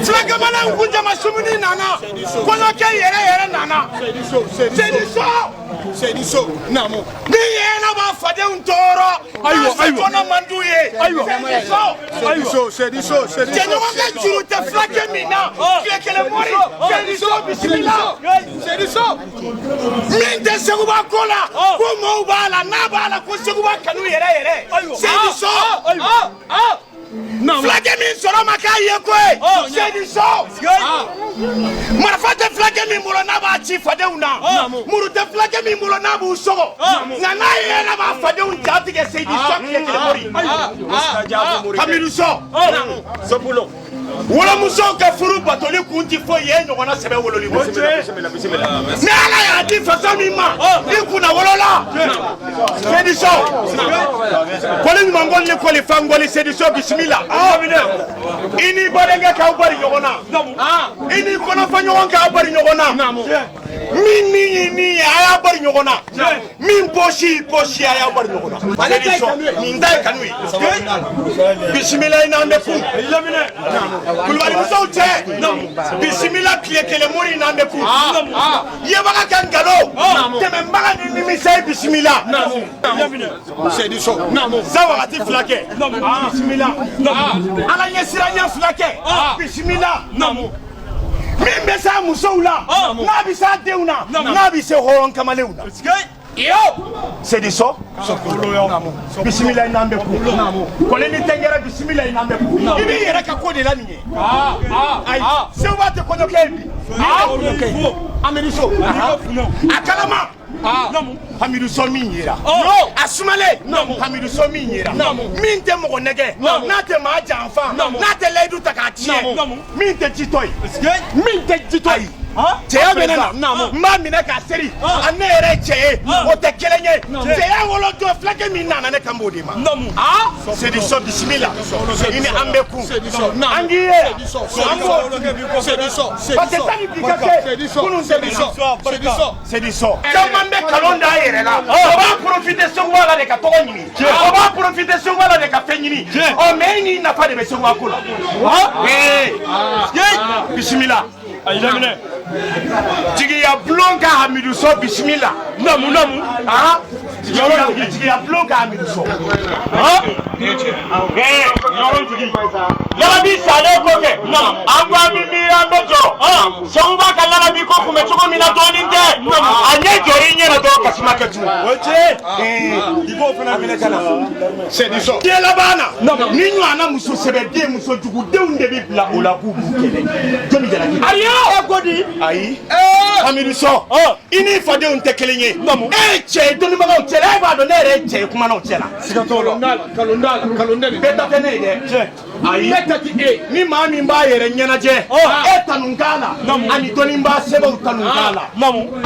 Fulakɛmalen kun jama sumuni nana, kɔɲɔkɛ yɛrɛ yɛrɛ nana. Seydou Sow. Seydou Sow, naamu. Ni yɛlɛ b'a fadenw tɔɔrɔ. Ayiwa, ayiwa. Kɔnɔ man d'u ye. Ayiwa. Seydou Sow. Seydou Sow, Seydou Sow, Seydou Sow. Jɛɲɔgɔnkɛ juru tɛ fulakɛ min na. Tile kelen mori. Seydou Sow bisimila. Seydou Sow. Min tɛ Seguba ko la, ko maaw b'a la, n'a b'a la ko Seguba kanu yɛrɛ yɛrɛ. Seydou Sow. Fulakɛ min sɔrɔ ma k'a ye ko ye. Seydou Sow. Marifa tɛ fulakɛ min bolo n'a b'a ci fadenw na, muru tɛ fulakɛ min bolo n'a b'u sɔgɔ, nka n'a yɛrɛ b'a fadenw ja tigɛ. Seydou Sow tile kelen mori. Hamidu Sow. Wolomusow ka furu batoli kun ti foyi ye ɲɔgɔnna sɛbɛ wololi kɔ. Ni Ala y'a di faso min ma, i kunna wolola. Seydou Sow, kɔli ɲumankɔli ni kɔli fankɔli. Seydou Sow bisimila. I n'i badenkɛ k'aw bari ɲɔgɔn na, i n'i kɔnɔfɔ ɲɔgɔn k'aw bari ɲɔgɔn na. Min ni ye min ye, a y'a bari ɲɔgɔn na. Min pɔsi pɔsi, a y'a bari ɲɔgɔn na. Seydou Sow, nin ta ye kanu ye. Bisimila, i n'an bɛ kun. Kulubalimusow cɛ, bisimila. Tile kelen mori, n'an bɛ kun. Yebaga ka nkalon tɛmɛbaga ni nimisa ye, bisimila. Seydou Sow, naamu. Sa wagati fila kɛ, bisimila. Ala ɲɛsiranɲɛ fila kɛ, bisimila. Min bɛ s'a musow la, n'a bɛ s'a denw na, n'a bɛ se hɔrɔn kamalenw na. Seydou Sow bisimila, i n'an bɛ kun. Kɔli ni tɛngɛrɛ, bisimila, i n'an bɛ kun. I b'i yɛrɛ ka ko de la nin ye. Ayi, Seguba tɛ kɔɲɔkɛ ye bi. Amidou Sow. A kalama Hamidou Sow min yera, a sumalen. Hamidou Sow min yera, min tɛ mɔgɔ nɛgɛ, n'a tɛ maa janfa, n'a tɛ layidu ta k'a tiɲɛ, min tɛ jitɔ ye, min tɛ jitɔ ye. Cɛya bɛ ne na, n b'a minɛ k'a seri. A ne yɛrɛ ye cɛ ye, o tɛ kelen ye. Cɛya wolo jɔ fulakɛ min nana, ne kan b'o de ma. Seydou Sow bisimila, i ni an bɛ kun. An k'i ye, an b'o Seydou Sow. parce que sani bi ka kɛ, kunun tɛmɛna. Seydou Sow. Seydou Sow, caman bɛ kalon da a yɛrɛ la. O b'a profiter Seguba la de ka tɔgɔ ɲini, o b'a profiter Seguba la de ka fɛn ɲini. Ɔ mais e n'i nafa de bɛ Seguba ko la. Ee, bisimila. Jigiya bulon ka Hamidou Sow bisimila. Namu, namu. Ah, jigiya bulon ka Hamidou Sow. Lalabi salen kɔfɛ, an ko an bɛ miiri, an bɛ jɔ Seguba ka lalabi ko kun bɛ cogo min na dɔɔnin tɛ. A ɲɛ jɔr'i ɲɛ na dɔrɔn, kasima kɛ tugun. I b'o fana minɛ ka na. Seydou Sow. Diɲɛ laban na, ni ɲɔgɔnna muso sɛbɛden, muso jugudenw de bɛ bila o la k'u b'u kɛlɛ. Jɔnni jalaki? Ayi, e ko di? Ayi, Hamidu Sow, i n'i fadenw tɛ kelen ye. E ye cɛ ye dɔnnibagaw cɛla, e b'a dɔn ne yɛrɛ ye cɛ ye kumanaw cɛla. Siga t'o la. Kalon t'a la, kalon tɛ nin. Bɛɛ ta tɛ ne ye dɛ. Ayi, Bɛɛ ta ti e. Ni maa min b'a yɛrɛ ɲɛnajɛ, e tanu k'a la, ani dɔnnibaa sɛbɛw tanu k'a la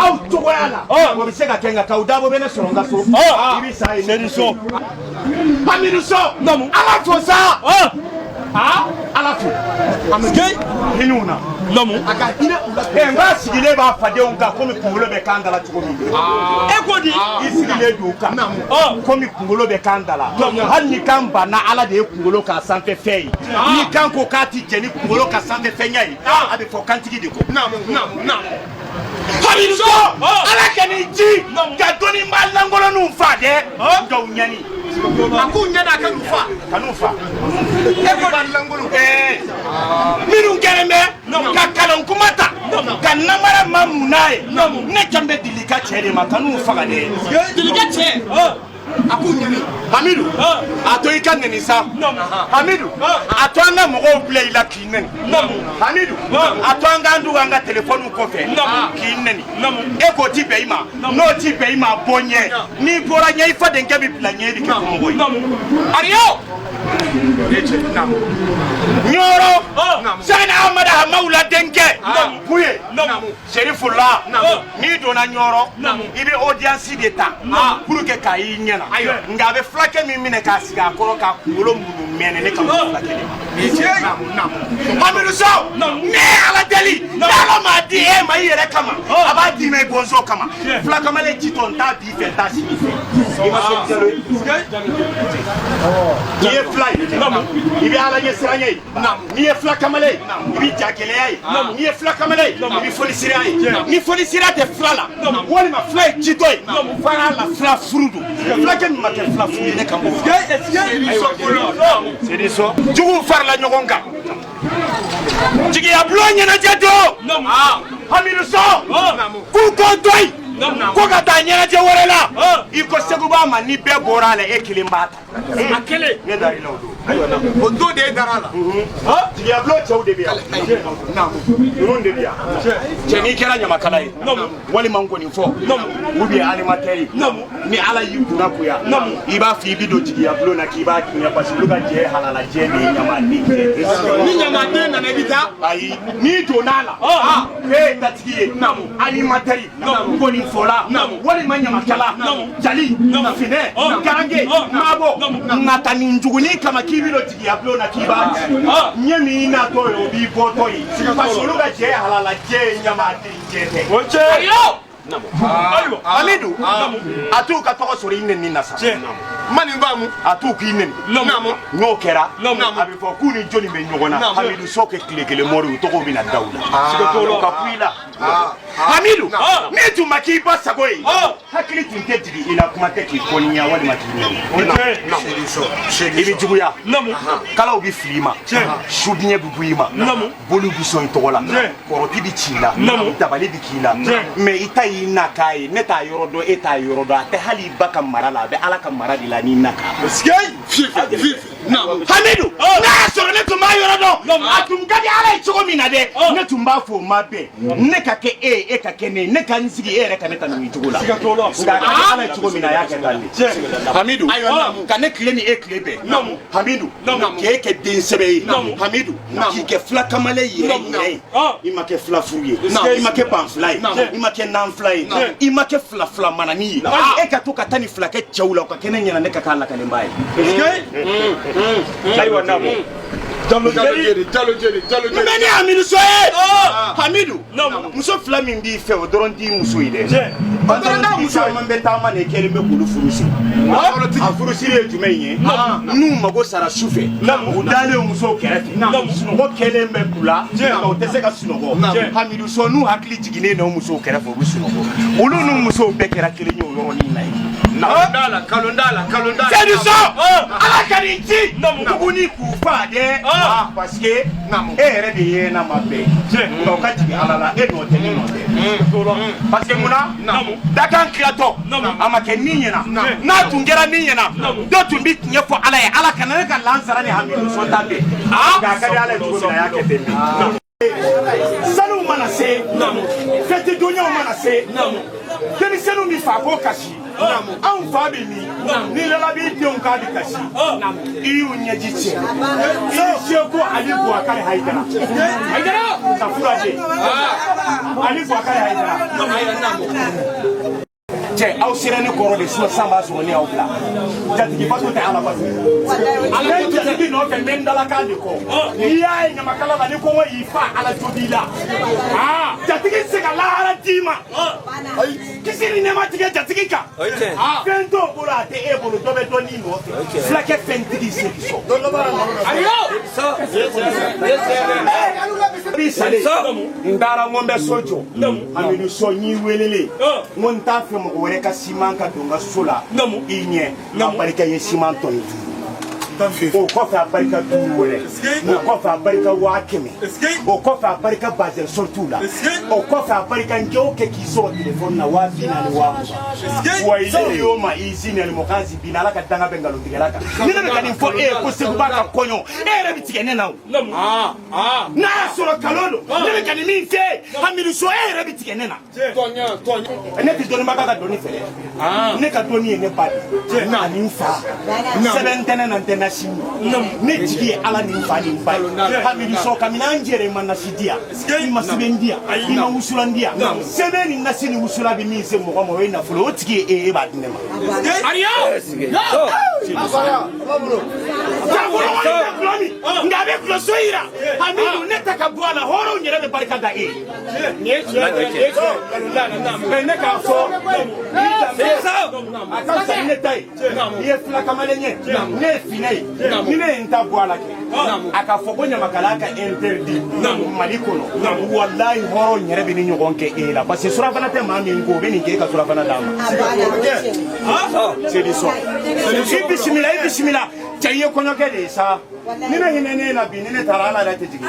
aw cogoya la, o bɛ se ka kɛ. Nka k'aw dabɔ bɛ ne sɔrɔ n ka so, i bɛ sa yen. Seydou Sow. Hamidu Sow, Ala fo sa, Ala fo hinɛw na. A ka hinɛ u la. Ɛ, n k'a sigilen b'a fadenw kan komi kunkolo bɛ kan da la cogo min. E ko di? I sigilen don u kan komi kunkolo bɛ kan da la. Hali ni kan banna, Ala de ye kunkolo k'a sanfɛ fɛn ye. Ni kan ko k'a ti jɛ ni kunkolo ka sanfɛ fɛnya ye, a bɛ fɔ kantigi de ko. Naamu, naamu, naamu. Hamidu Sow, Ala ka n'i ci ka dɔnnibaa lankolonninw fa dɛ, nka u ɲani. A k'u ɲɛna, a ka n'u fa. Ka n'u fa. E ko lankolon. Ɛɛ, minnu kɛlen bɛ ka kalan kuma ta ka namara ma mun n'a ye, ne kan bɛ Dilika cɛ de ma, ka n'u faga dɛ. Jelikɛ cɛ. A k'u ɲɛni. Hamidu, a to i ka nɛni sa. Hamidu, a to an ka mɔgɔw bila i la k'i nɛni. Hamidu, a to an k'an dugu an ka telefɔniw kɔfɛ k'i nɛni. E k'o ti bɛn i ma, n'o ti bɛn i ma, bɔ ɲɛ. N'i bɔra ɲɛ, i fadenkɛ bɛ bila ɲɛ, i bɛ kɛ kɔmɔgɔ ye. Ariyo. Ɲɔrɔ sani. Amada Hamawula denkɛ Buye Serifula, n'i donna Ɲɔrɔ, i bɛ audience de ta pour que k'a y'i ɲɛna, nka a bɛ fulakɛ min minɛ k'a sigi a kɔrɔ k'a kunkolo munu mɛnɛ, ne ka o fulakɛ de ma. Hamidu Sow, ne ye Ala deli, ni Ala m'a di e ma i yɛrɛ kama, a b'a d'i ma i bɔnsɔn kama. Fulakamalen jitɔ, n t'a b'i fɛ, n t'a sigi fɛ. I ma se jalo ye, n'i ye fila ye, i bɛ Ala ɲɛ siran ye. N'i ye fila kamalen ye, i bɛ jagɛlɛya ye. N'i ye fila kamalen ye, i bɛ fonisiriya ye. Ni fonisiriya tɛ fila la, walima fila ye jitɔ ye, fara la, fila furu don. Fulakɛ min ma kɛ fila furu ye, ne kan b'o fɔ. Juguw farala ɲɔgɔn kan, jigiya bulon ɲɛnajɛ don. Hamidu Sow k'u k'o to yen ko ka taa ɲɛnajɛ wɛrɛ la. I ko Seguba ma, ni bɛɛ bɔra a la, e kelen b'a ta. A kelen. Ne dar'i la o don. O don de e dara a la. Jigiya bulon cɛw de bɛ yan, ninnu de bɛ yan. Cɛ, n'i kɛra ɲamakala ye, walima nkɔni fɔ, ou bien animateur ye, ni Ala y'i kunna goya, i b'a fɔ i bɛ don jigiya bulon na k'i b'a tiɲɛ, parce que olu ka jɛ ye halala jɛ de ye, ɲamaden jɛ. Ni ɲamaden nana, i bɛ taa. Ayi, n'i donna a la, e ye tatigi ye, animateur, nkɔni fɔla, walima ɲamakala, jali, finɛ, garange, maabɔ, nata nin juguni kama k'i bɛ don jigiya bulon na k'i b'a tiɲɛ, ɲɛ min natɔ ye, o b'i bɔtɔ ye, parce que olu ka jɛ ye halala jɛ ye, ɲamaden jɛ tɛ. Hamidu, a t'u ka tɔgɔ sɔrɔ i nɛni na sa. Ma nin faamu. A t'u k'i nɛni. N'o kɛra, a bɛ fɔ k'u ni jɔnni bɛ ɲɔgɔn na. Hamidu Sow kɛ tile kelen mɔri, u tɔgɔ bɛ na da u la, o ka ku i la. Hamidu, min tun ma k'i ba sago ye, hakili tun tɛ jigin i la, kuma tɛ k'i kɔniya walima k'i nɛni. I bɛ juguya, kalaw bɛ fili i ma, subiɲɛ bɛ bɔ i ma, boliw bɛ sɔn i tɔgɔ la, kɔrɔti bɛ ci i la, dabali bɛ k'i la. Mais i ta y'i na k'a ye, ne t'a yɔrɔ dɔn, e t'a yɔrɔ dɔn, a tɛ hali i ba ka mara la, a bɛ Ala ka mara de la n'i na k'a. Hamidu, n'a y'a sɔrɔ ne tun b'a yɔrɔ dɔn, a tun ka di Ala ye cogo min na dɛ, ne tun b'a fɔ o ma bɛn, ne ka kɛ e ye, e ka kɛ ne ye, ne ka n sigi, e yɛrɛ ka ne ta nin cogo la. Nka a ka di Ala ye cogo min na, a y'a kɛ tan de. Hamidu, ka ne tile ni e tile bɛn. Hamidu, k'e kɛ den sɛbɛ ye. Hamidu, k'i kɛ fila kamalen yɛrɛ yɛrɛ ye. I ma kɛ fila furu ye, i ma kɛ ban fila ye, i ma kɛ nan fila ye, i ma kɛ fila fila manani ye. E ka to ka taa ni fila kɛ cɛw la, o ka kɛ ne ɲɛna, ne ka k'a lakalenbaa ye. Ayiwa, naamu. Jalo jeri, jalo jeri, jalo N jeri. bɛ ni Hamidu Sow ye. Hamidu, muso fila min b'i fɛ, o dɔrɔn t'i muso ye dɛ. O dɔrɔn t'a muso ye. Caman bɛ taama de kɛlen bɛ k'olu furu siri. A furusiri ye jumɛn ye? N'u mago sara su fɛ, u dalen musow kɛrɛfɛ, sunɔgɔ kɛlen bɛ k'u la, nka u tɛ se ka sunɔgɔ. Hamidu Sow, n'u hakili jiginnen don musow kɛrɛfɛ, u bɛ sunɔgɔ. Olu n'u musow bɛɛ kɛra kelen ye o yɔrɔnin na yen. Kalon t'a la, kalon t'a la, kalon t'a la. Seydou Sow, Ala ka nin ci tuguni k'u fa dɛ, parce que e yɛrɛ de ye na ma bɛn, nka o ka jigin Ala la, e nɔ tɛ, ne nɔ tɛ. Parce que munna dakan tilatɔ a ma kɛ min ɲɛna, n'a tun kɛra min ɲɛna, dɔ tun bɛ tiɲɛ fɔ Ala ye, Ala kana ne ka lansara ni Hamidu Sow ta bɛn. Nka a ka di Ala ye cogo min na, a y'a kɛ ten de. Saliw mana se, fɛti donyaw mana se, denmisɛnninw bɛ fa ko kasi. Anw fa bɛ min ni lalabi denw k'a bɛ kasi, i y'u ɲɛji cɛ. I ni seko Ali Bouakari Hayidara, Safura de Ali Bouakari Hayidara. Cɛ, aw sera ne kɔrɔ de, sinon san b'a sɔrɔ ne y'aw bila. Jatigi bato tɛ Ala bato ye. N bɛ jatigi nɔfɛ, n bɛ n dalakan de kɔ. N'i y'a ye ɲamakala la, ni kɔngɔ y'i fa, Ala jo b'i la. Jatigi tɛ se ka lahara d'i ma. Kisi ni nɛɛma tigɛ jatigi kan. Fɛn t'o bolo, a tɛ e bolo, dɔ bɛ dɔ n'i nɔfɛ. Fulakɛ fɛntigi Seydou Sow bi salen, n taara n ko n bɛ so jɔ. Hamidu Sow, n y'i welelen, n ko n t'a fɛ mɔgɔ wɛrɛ ka siman ka don n ka so la i ɲɛ. A barika ye siman tɔni 5, o kɔfɛ a barika 5 wɛrɛ, o kɔfɛ a barika 100 000, o kɔfɛ a barika bazɛn sortiw la, o kɔfɛ a barika n kɛ o kɛ k'i sɔrɔ telefɔni na 40 000, 20 000. Wa ile y'o ma izi ni mɔgɔzi bin, Ala ka danga bɛ nkalontigɛla kan. Ni ne bɛ ka nin fɔ e ye ko Seguba ka kɔɲɔ, e yɛrɛ bɛ tigɛ ne na o. N'a y'a sɔrɔ kalon don, ne bɛ ka nin min f'e ye, Hamidu Sow, e yɛrɛ bɛ tigɛ ne na. Ne tɛ dɔnnibaga ka dɔnni fɛ dɛ. Ne ka dɔnni ye ne ba de ani n fa. Sɛbɛn tɛ ne na, n tɛ. nasi min, ne jigi ye Ala ni n fa ni n ba ye. Hamidu Sɔ, kabini an jɛra, i ma nasi di yan, i ma sɛbɛn di yan, i ma wusulan di yan. Sɛbɛn ni nasi ni wusula bɛ min se mɔgɔ ma, o ye nafolo. O tigi ye e, e b'a di ne ma. Nafolo wari tɛ gulɔ min, nka a bɛ gulɔso yira. Hamidu, ne ta ka bɔ a la, hɔrɔnw yɛrɛ bɛ barika da e ye. Mais ne k'a fɔ, a ka fisa ni ne ta ye. I ye fila kamalen ye, ne ye finɛ ye. Ni ne ye n ta bɔ a la kɛ, a ka fɔ ko ɲamakalaya ka interdit Mali kɔnɔ, walayi, hɔrɔn yɛrɛ bɛ ni ɲɔgɔn kɛ e la, parce que surafana tɛ maa min ko o bɛ nin kɛ, e ka surafana d'a ma. Sedi sɔn, i bisimila, i bisimila. Cɛ, i ye kɔɲɔkɛ de ye sa. Ni ne hinɛ ne la bi, ni ne taara, Ala yɛrɛ tɛ jigin.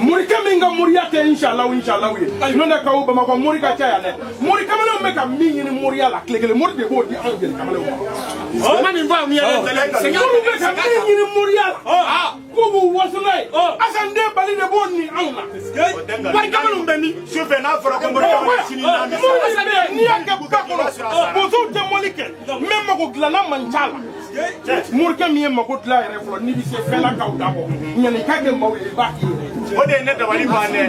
Morikɛ min ka moriya tɛ inshallah inshallah ye, n'o tɛ kawo Bamakɔ mori ka ca yan dɛ. Mori kamalenw bɛ ka min ɲini moriya la, tile kelen mori de b'o di anw jeli kamalenw ma. Ma nin faamu yɛrɛ. Moriw bɛ ka min ɲini moriya la k'u b'u waso n'a ye, Asan den Bali de b'o ni anw na. Mori kamalenw bɛ min? Sufɛ n'a fɔra ko mori kamalen sini n'a bɛ Mori min bɛ yen, n'i y'a kɛ ba kɔnɔ, bozow tɛ mɔli kɛ, mɛ mago dilanna man ca la. Morikɛ min ye mago dilan yɛrɛ fɔlɔ, n'i bɛ se fɛn la k'aw dabɔ ɲani i ka kɛ maaw ye, i b'a k'i yɛrɛ ye. O de ye ne dabali ban dɛ.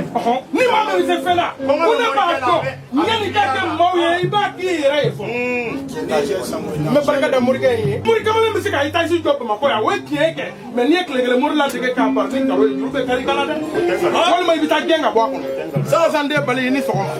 Ni maa min bɛ se fɛn la, ko ne b'a dɔn, ɲani i ka kɛ maaw ye, i b'a k'i yɛrɛ ye fɔlɔ. N bɛ barika da morikɛ in ye. Mori kamalen bɛ se ka étage jɔ Bamakɔ yan, o ye tiɲɛ kɛ, mɛ n'i ye tile kelen mori ladege k'a bari ni nkalon ye, juru bɛ kari i la dɛ, walima i bɛ taa gɛn ka bɔ a kɔnɔ. Salasan den Bali, i ni sɔgɔma.